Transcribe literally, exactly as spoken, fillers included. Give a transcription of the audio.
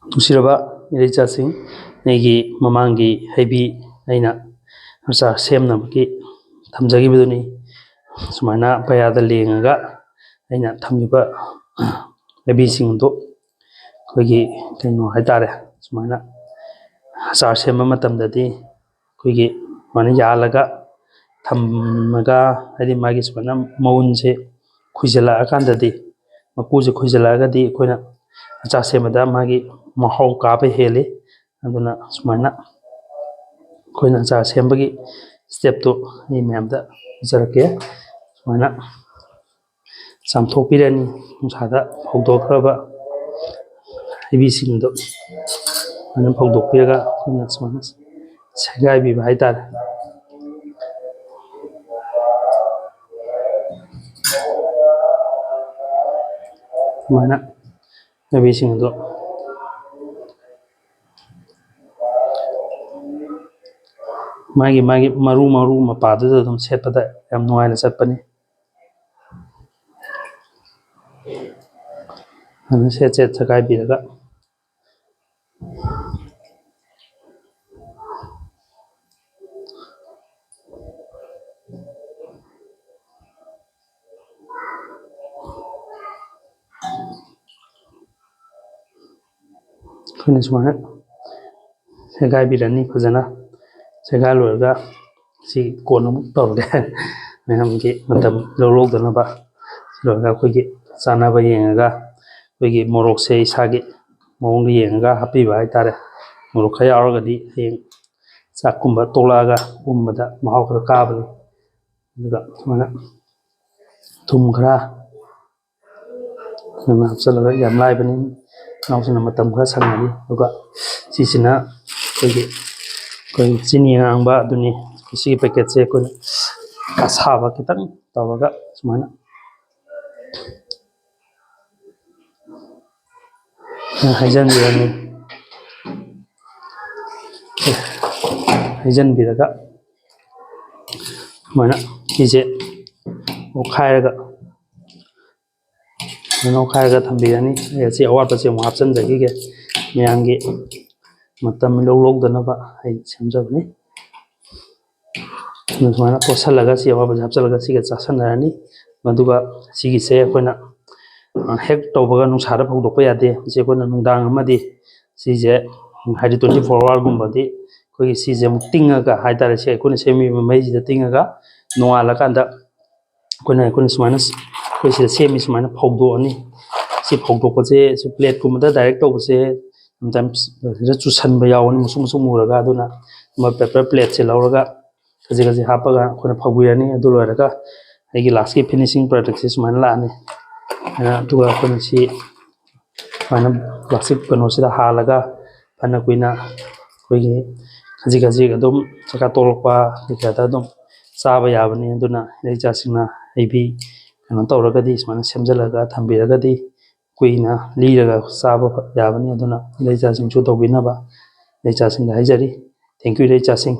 ꯅꯨꯡꯁꯤꯔꯕ ꯏꯔꯩꯆꯥꯁꯤꯡ, ꯑꯩꯒꯤ ꯃꯃꯥꯡꯒꯤ ꯍꯩꯕꯤ ꯑꯩꯅ ꯑꯆꯥꯔ ꯁꯦꯝꯅꯕꯒꯤ ꯊꯝꯖꯈꯤꯕꯗꯨꯅꯤ꯫ ꯁꯨꯃꯥꯏꯅ ꯄꯩꯌꯥꯗ ꯂꯦꯡꯉꯒ ꯑꯩꯅ ꯊꯝꯈꯤꯕ ꯍꯩꯕꯤꯁꯤꯡ ꯑꯗꯨ ꯑꯩꯈꯣꯏꯒꯤ ꯀꯩꯅꯣ ꯍꯥꯏꯇꯥꯔꯦ, ꯁꯨꯃꯥꯏꯅ ꯑꯆꯥꯔ ꯁꯦꯝꯕ ꯃꯇꯝꯗꯗꯤ ꯑꯩꯈꯣꯏꯒꯤ ꯁꯨꯃꯥꯏꯅ ꯌꯥꯜꯂꯒ ꯊꯝꯃꯒ, ꯍꯥꯏꯗꯤ ꯃꯥꯒꯤ ꯁꯨꯃꯥꯏꯅ ꯃꯎꯟꯁꯦ ꯈꯨꯏꯖꯜꯂꯛꯑꯀꯥꯟꯗꯗꯤ, ꯃꯀꯨꯁꯦ ꯈꯨꯏꯖꯜꯂꯛꯑꯒꯗꯤ ꯑꯩꯈꯣꯏꯅ ꯑꯆꯥꯔ ꯁꯦꯝꯕꯗ ꯃꯥꯒꯤ ꯃꯍꯥꯎ ꯀꯥꯕ ꯍꯦꯜꯂꯤ꯫ ꯑꯗꯨꯅ ꯁꯨꯃꯥꯏꯅ ꯑꯩꯈꯣꯏꯅ ꯑꯆꯥꯔ ꯁꯦꯝꯕꯒꯤ ꯁ꯭ꯇꯦꯞꯇꯨ ꯑꯩ ꯃꯌꯥꯝꯗ ꯎꯠꯆꯔꯛꯀꯦ꯫ ꯁꯨꯃꯥꯏꯅ ꯆꯥꯝꯊꯣꯛꯄꯤꯔꯅꯤ꯫ ꯅꯨꯡꯁꯥꯗ ꯐꯧꯗꯣꯛꯈ꯭ꯔꯕ ꯍꯩꯕꯤꯁꯤꯡꯗꯣ ꯑꯗꯨꯃꯥꯏꯅ ꯐꯧꯗꯣꯛꯄꯤꯔꯒ ꯑꯩꯈꯣꯏꯅ ꯁꯨꯃꯥꯏꯅ ꯁꯦꯒꯥꯏꯕꯤꯕ ꯍꯥꯏꯇꯥꯔꯦ꯫ ꯁꯨꯃꯥꯏꯅ ꯍꯩꯕꯤꯁꯤꯡ ꯑꯗꯣ ꯃꯥꯒꯤ ꯃꯥꯒꯤ ꯃꯔꯨ ꯃꯔꯨ ꯃꯄꯥꯗꯨꯗ ꯑꯗꯨꯝ ꯁꯦꯠꯄꯗ ꯌꯥꯝ ꯅꯨꯡꯉꯥꯏꯅ ꯆꯠꯄꯅꯤ꯫ ꯑꯗꯨ ꯁꯦꯠ ꯁꯦꯠ ꯁꯦꯒꯥꯏꯕꯤꯔꯒ ꯑꯩꯈꯣꯏꯅ ꯁꯨꯃꯥꯏꯅ ꯁꯦꯒꯥꯏꯕꯤꯔꯅꯤ ꯐꯖꯅ꯫ ꯁꯦꯒꯥꯏ ꯂꯣꯏꯔꯒ ꯁꯤ ꯀꯣꯟꯅ ꯑꯃꯨꯛ ꯇꯧꯔꯒꯦ꯫ ꯃꯌꯥꯝꯒꯤ ꯃꯇꯝ ꯂꯧꯔꯧꯗꯅꯕ꯫ ꯁꯤ ꯂꯣꯏꯔꯒ ꯑꯩꯈꯣꯏꯒꯤ ꯆꯥꯟꯅꯕ ꯌꯦꯡꯉꯒ ꯑꯩꯈꯣꯏꯒꯤ ꯃꯣꯔꯣꯛꯁꯦ ꯏꯁꯥꯒꯤ ꯃꯑꯣꯡꯗ ꯌꯦꯡꯉꯒ ꯍꯥꯞꯄꯤꯕ ꯍꯥꯏꯇꯥꯔꯦ꯫ ꯃꯣꯔꯣꯛ ꯈꯔ ꯌꯥꯎꯔꯒꯗꯤ ꯍꯌꯦꯡ ꯆꯥꯛꯀꯨꯝꯕ ꯇꯣꯛꯂꯛꯑꯒ ꯎꯝꯕꯗ ꯃꯍꯥꯎ ꯈꯔ ꯀꯥꯕꯅꯤ꯫ ꯑꯗꯨꯒ ꯁꯨꯃꯥꯏꯅ ꯊꯨꯝ ꯈꯔ ꯁꯨꯃꯥꯏꯅ ꯍꯥꯞꯆꯤꯜꯂꯒ ꯌꯥꯝ ꯂꯥꯏꯕꯅꯤ꯫ ꯏꯅꯥꯎꯁꯤꯡꯅ ꯃꯇꯝ ꯈꯔ ꯁꯪꯉꯅꯤ꯫ ꯑꯗꯨꯒ ꯁꯤꯁꯤꯅ ꯑꯩꯈꯣꯏꯒꯤ, ꯑꯩꯈꯣꯏꯒꯤ ꯆꯤꯅꯤ ꯑꯉꯥꯡꯕ ꯑꯗꯨꯅꯤ꯫ ꯁꯤꯒꯤ ꯄꯦꯀꯦꯠꯁꯦ ꯑꯩꯈꯣꯏꯅ ꯑꯁꯥꯕ ꯈꯤꯇꯪ ꯇꯧꯔꯒ ꯁꯨꯃꯥꯏꯅ ꯍꯩꯖꯤꯟꯕꯤꯔꯅꯤ꯫ ꯍꯩꯖꯤꯟꯕꯤꯔꯒ ꯁꯨꯃꯥꯏꯅ ꯁꯤꯁꯦ ꯑꯣꯠꯈꯥꯏꯔꯒ ꯁꯨꯃꯥꯏꯅ ꯑꯣꯠꯈꯥꯏꯔꯒ ꯊꯝꯕꯤꯔꯅꯤ꯫ ꯑꯩ ꯑꯁꯤ ꯑꯋꯥꯠꯄꯁꯦ ꯑꯃꯨꯛ ꯍꯥꯞꯆꯤꯟꯖꯈꯤꯒꯦ꯫ ꯃꯌꯥꯝꯒꯤ ꯃꯇꯝ ꯏꯂꯧ ꯂꯧꯗꯅꯕ ꯑꯩ ꯁꯦꯝꯖꯕꯅꯤ꯫ ꯑꯗꯨ ꯁꯨꯃꯥꯏꯅ ꯇꯣꯠꯁꯜꯂꯒ, ꯁꯤ ꯑꯋꯥꯕꯁꯦ ꯍꯥꯞꯆꯤꯜꯂꯒ ꯁꯤꯒ ꯆꯥꯁꯟꯅꯔꯅꯤ꯫ ꯑꯗꯨꯒ ꯁꯤꯒꯤꯁꯦ ꯑꯩꯈꯣꯏꯅ, ꯑ, ꯍꯦꯛ ꯇꯧꯕꯒ ꯅꯨꯡꯁꯥꯗ ꯐꯧꯗꯣꯛꯄ ꯌꯥꯗꯦ꯫ ꯃꯁꯤ ꯑꯩꯈꯣꯏꯅ ꯅꯨꯡꯗꯥꯡ ꯑꯃꯗꯤ ꯁꯤꯁꯦ, ꯍꯥꯏꯗꯤ twenty four hour ꯒꯨꯝꯕꯗꯤ ꯑꯩꯈꯣꯏꯒꯤ ꯁꯤꯁꯦ ꯑꯃꯨꯛ ꯇꯤꯡꯉꯒ ꯍꯥꯏꯇꯥꯔꯦ, ꯁꯤ ꯑꯩꯈꯣꯏꯅ ꯁꯦꯝꯃꯤꯕ ꯃꯩꯁꯤꯗ ꯇꯤꯡꯉꯒ ꯅꯣꯡꯉꯥꯜꯂꯀꯥꯟꯗ ꯑꯩꯈꯣꯏꯅ, ꯑꯩꯈꯣꯏꯅ ꯁꯨꯃꯥꯏꯅ, ꯑꯩꯈꯣꯏ ꯁꯤꯗ ꯁꯦꯝꯃꯤ ꯁꯨꯃꯥꯏꯅ ꯐꯧꯗꯣꯛꯑꯅꯤ꯫ ꯁꯤ ꯐꯧꯗꯣꯛꯄꯁꯦ, ꯁꯤ plate ꯀꯨꯝꯕꯗ direct ꯇꯧꯕꯁꯦ sometimes ꯁꯤꯗ ꯆꯨꯁꯟꯕ ꯌꯥꯎꯕꯅꯤ, ꯃꯁꯨꯡ ꯃꯁꯨꯡ ꯃꯨꯔꯒ꯫ ꯑꯗꯨꯅ paper plate ꯁꯦ ꯂꯧꯔꯒ ꯈꯖꯤꯛ ꯈꯖꯤꯛ ꯍꯥꯞꯄꯒ ꯑꯩꯈꯣꯏꯅ ꯐꯧꯕꯤꯔꯅꯤ꯫ ꯑꯗꯨ ꯂꯣꯏꯔꯒ ꯑꯩꯒꯤ last ꯀꯤ finishing product ꯁꯦ ꯁꯨꯃꯥꯏꯅ ꯂꯥꯛꯑꯅꯤ꯫ ꯑꯗꯨꯒ ꯑꯩꯈꯣꯏꯅ ꯁꯤ ꯁꯨꯃꯥꯏꯅ plastic ꯀꯩꯅꯣꯁꯤꯗ ꯍꯥꯜꯂꯒ ꯐꯅ ꯀꯨꯏꯅ ꯑꯩꯈꯣꯏꯒꯤ ꯈꯖꯤꯛ ꯈꯖꯤꯛ ꯑꯗꯨꯝ ꯆꯥꯛꯆꯥ ꯇꯣꯛꯂꯛꯄ ꯀꯩꯀꯥꯗ ꯑꯗꯨꯝ ꯆꯥꯕ ꯌꯥꯕꯅꯤ꯫ ꯑꯗꯨꯅ ꯏꯆꯥꯁꯤꯡꯅ ꯍꯩꯕꯤ ꯀꯩꯅꯣ ꯇꯧꯔꯒꯗꯤ, ꯁꯨꯃꯥꯏꯅ ꯁꯦꯝꯖꯤꯜꯂꯒ ꯊꯝꯕꯤꯔꯒꯗꯤ ꯀꯨꯏꯅ ꯂꯤꯔꯒ ꯆꯥꯕ ꯌꯥꯕꯅꯤ꯫ ꯑꯗꯨꯅ ꯏꯆꯥꯁꯤꯡꯁꯨ ꯇꯧꯕꯤꯅꯕ ꯏꯆꯥꯁꯤꯡꯗ ꯍꯥꯏꯖꯔꯤ꯫ Thank you ꯏꯆꯥꯁꯤꯡ꯫